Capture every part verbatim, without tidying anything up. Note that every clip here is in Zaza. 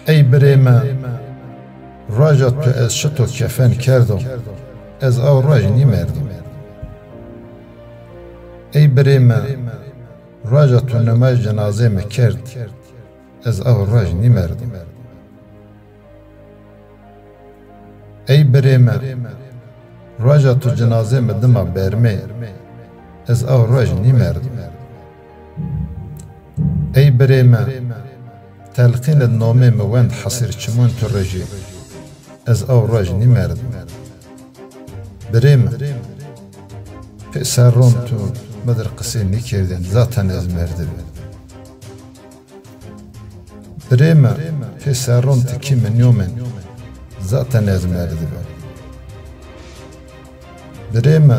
Ey birê mi, roja tu ez şito kefen kerdo, ez aw roj nîmerdo. Ey birê mi, roja tu nimaj cenazê mi kerd, ez aw roj nîmerdo. Ey birê mi, roja tu cinazê mi dima bermê, ez aw roj nîmerdim. Ey birê mi, telqîn id nomê mi wend hesir çimon tu rejî, ez aw roj nîmerdim. Birê mi, pê serron tu mi dir qisê nîkerdên, zaten ez merdibi. Birê mi, pê serron ti kî mi nîyomên, zaten ez merdibi. Birê mi,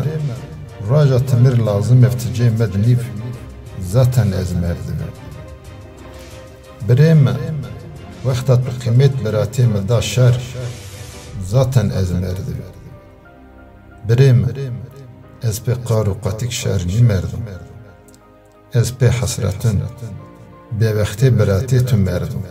roja ti mi r lazim ê ti cê mi d nîb, zaten ez merdibi. Birê mi, wexta tu qîmet biratê mi da şer, zaten ez merdibi. Birê mi, ez pê qar û qatîk şer nîmerdim. Ez pê hesretin, bêwextê biratê tu merdim.